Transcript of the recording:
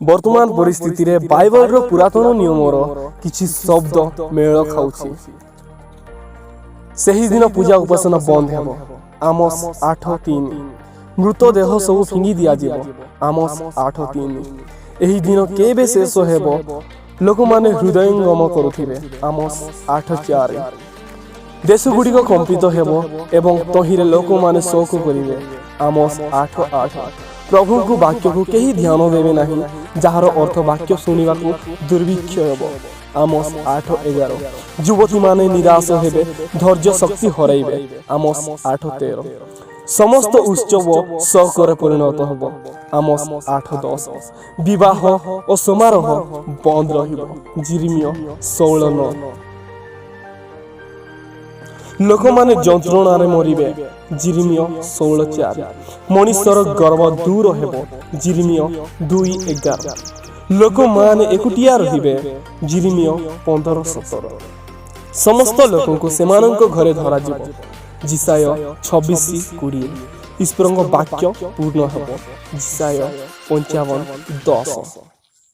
ବର୍ତ୍ତମାନ ପରିସ୍ଥିତିରେ ବାଇବଲର ପୁରାତନ ନିୟମର କିଛି ଶବ୍ଦ ମେଳ ଖାଉଛି। ସେହିଦିନ ପୂଜା ଉପାସନା ବନ୍ଦ ହେବ। ଆମୋସ 8:3। ମୃତଦେହ ସବୁ ଫିଙ୍ଗି ଦିଆଯିବ। ଆମୋସ 8:3। ଏହି ଦିନ କେବେ ଶେଷ ହେବ, ଲୋକମାନେ ହୃଦୟଙ୍ଗମ କରୁଥିବେ। ଆମୋସ 8:4। ଦେଶଗୁଡ଼ିକ କମ୍ପିତ ହେବ ଏବଂ ତହିଁରେ ଲୋକମାନେ ଶୋକ କରିବେ। ଆମୋସ 8:8। ପ୍ରଭୁଙ୍କ ବାକ୍ୟକୁ କେହି ଧ୍ୟାନ ଦେବେ ନାହିଁ, ଯାହାର ଅର୍ଥ ବାକ୍ୟ ଶୁଣିବାକୁ ଦୁର୍ଭିକ୍ଷ ହେବ। ଆମୋସ 8:11। ଯୁବତୀମାନେ ନିରାଶ ହେବେ, ଧୈର୍ଯ୍ୟ ଶକ୍ତି ହରାଇବେ। ଆମୋସ 8:13। ସମସ୍ତ ଉତ୍ସବ ଶୋକରେ ପରିଣତ ହେବ। ଆମୋସ 8:10। ବିବାହ ଓ ସମାରୋହ ବନ୍ଦ ରହିବ। ଯିରିମିୟ 16:9। ଲୋକମାନେ ଯନ୍ତ୍ରଣାରେ ମରିବେ। ଯିରିମିୟ 16:4। ମଣିଷର ଗର୍ବ ଦୂର ହେବ। ଯିରିମିୟ 2:11। ଲୋକମାନେ ଏକୁଟିଆ ରହିବେ। ଯିରିମିୟ 15:17। ସମସ୍ତ ଲୋକଙ୍କୁ ସେମାନଙ୍କ ଘରେ ଧରାଯିବ। ଯିଶାଇୟ 26:20। ଈଶ୍ୱରଙ୍କ ବାକ୍ୟ ପୂର୍ଣ୍ଣ ହେବ। ଯିଶାଇୟ 55:10।